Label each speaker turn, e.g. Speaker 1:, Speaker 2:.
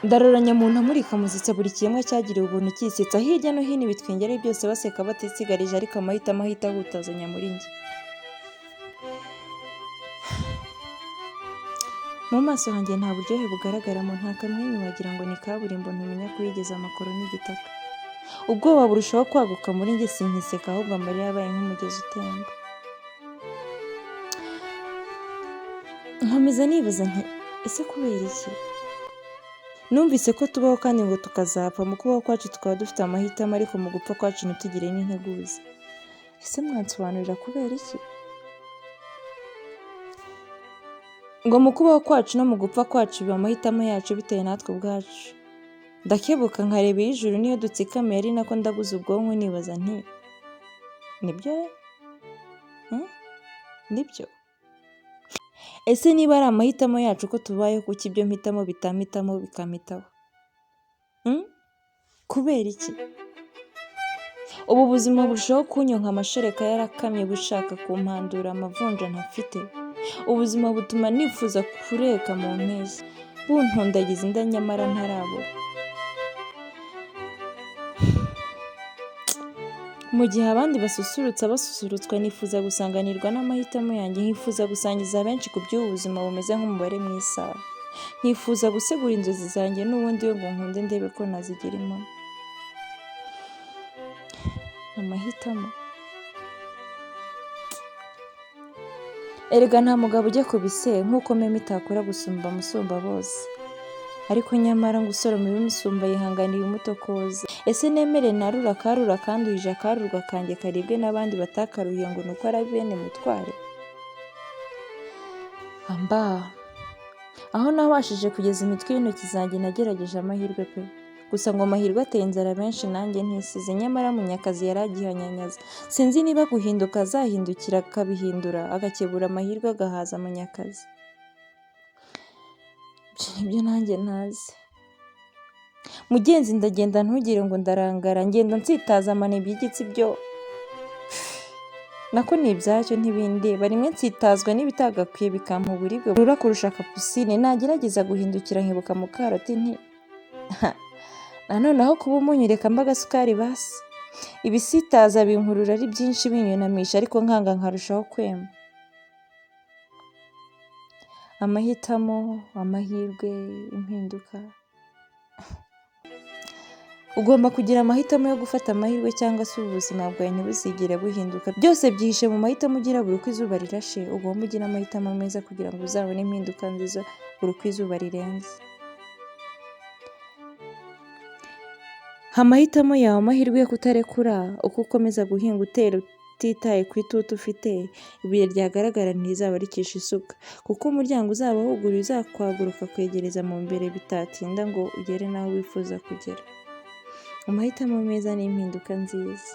Speaker 1: Ndarora nyamuntu amurika muzitsa, buri kiremwa cyagiriwe ubuntu kisetsa, hirya no hino ibitwenge ari byose, baseka batisigarije, ariko amahitamo ahita ahutazanya muri njye. Mu maso hanjye nta buryohe bugaragaramo, nta kamwenyu, wagira ngo ni kaburimbo ntumenya ko yigeze amakoro n'igitaka. Ubwoba burushaho kwaguka muri njye, sinkiseka ahubwo amarira yabaye nk'umugezi utemba. Nkomeza nibaza nti ese kubera iki? Numvise ko tubaho kandi ngo tukazapfa, mu kubaho kwacu tukaba dufite amahitamo, ariko mu gupfa kwacu ntitugire n'integuza. Ese mwansobanurira kubera iki? Ngo mu kubaho kwacu no mu gupfa kwacu biba amahitamo yacu bitewe natwe ubwacu. Ndakebuka nkareba iyo ijuru niyo dutsikamiye, ari nako ndaguza ubwonko nibaza nti nibyo? Nibyo? Ese niba ari amahitamo yacu ko tubayeho, kuki ibyo mpitamo bitampitamo bikampitaho? Kubera iki? Ubu buzima burushaho kunyonka amashereka yarakamye, bushaka kumpandura amavunja ntafite. Ubuzima butuma nifuza kureka mu mpeshyi, buntondagiza inda nyamara ntarabura. Mu gihe abandi basusurutsa basusurutswa, nifuza gusanganirwa n'amahitamo yanjye, nkifuza gusangiza benshi ku by'ubu buzima bumeze nk'umubare mu isaha. Nkifuza gusegura inzozi zanjye n'ubundi we ngo nkunde ndebe ko nazigira impamo. Amahitamo. Erega nta mugabo ujya ku bise nk'uko meme itakora gusumba musumba bose. Ariko nyamara ngo usoroma ibimusumba yihanganiye umutokoza. Ese nemere narure akarura kanduhije, akarurwa kanjye karibwe n'abandi batakaruhiye ngo ni uko ari bene mutware? Amba! Aho nabashije kugeza imitwe y'intoki zanjye nagerageje amahirwe pe! Gusa ngo amahirwe ateye inzara benshi nanjye ntisize, nyamara Munyakazi yari agihanyanyaza. Sinzi niba guhinduka azahindukira akabihindura, agakebura amahirwe agahaza Munyakazi. Ibyo nibyo nanjye ntazi. Mugenzi ndagenda ntugire ngo ndarangara, ngenda nsitaza amano iby'igitsi byo nako ni ibyacyo ntibindeba, rimwe nsitazwa n'ibitagakwiye bikampa uburibwe burura kurusha kapusine, nagerageza guhindukira nkibuka mukaroti nti nanone aho kuba umunyu reka mbe agasukari basi. Ibisitaza binkurura ari byinshi binyunamisha, ariko nkanga nkarushaho kwema. Amahitamo, amahirwe, impinduka. Ugomba kugira amahitamo yo gufata amahirwe cyangwa se ubu buzima bwawe ntibuzigere buhinduka. Byose byihishe mu mahitamo ugira buri uko izuba rirashe. Ugomba ugira amahitamo meza kugira ngo uzabone impinduka nziza buri uko izuba rirenze. Amahitamo yawe amahirwe yo kutarekura, uko ukomeza guhinga utera utitaye ku itutu ufite, ibuye ryagaragara ntirizaba rikishe isuka, kuko umuryango uzaba wuguruye uzakwagura ukakwegereza mu mbere bitatinda ngo ugere n'aho wifuza kugera. Amahitamo meza ni impinduka nziza.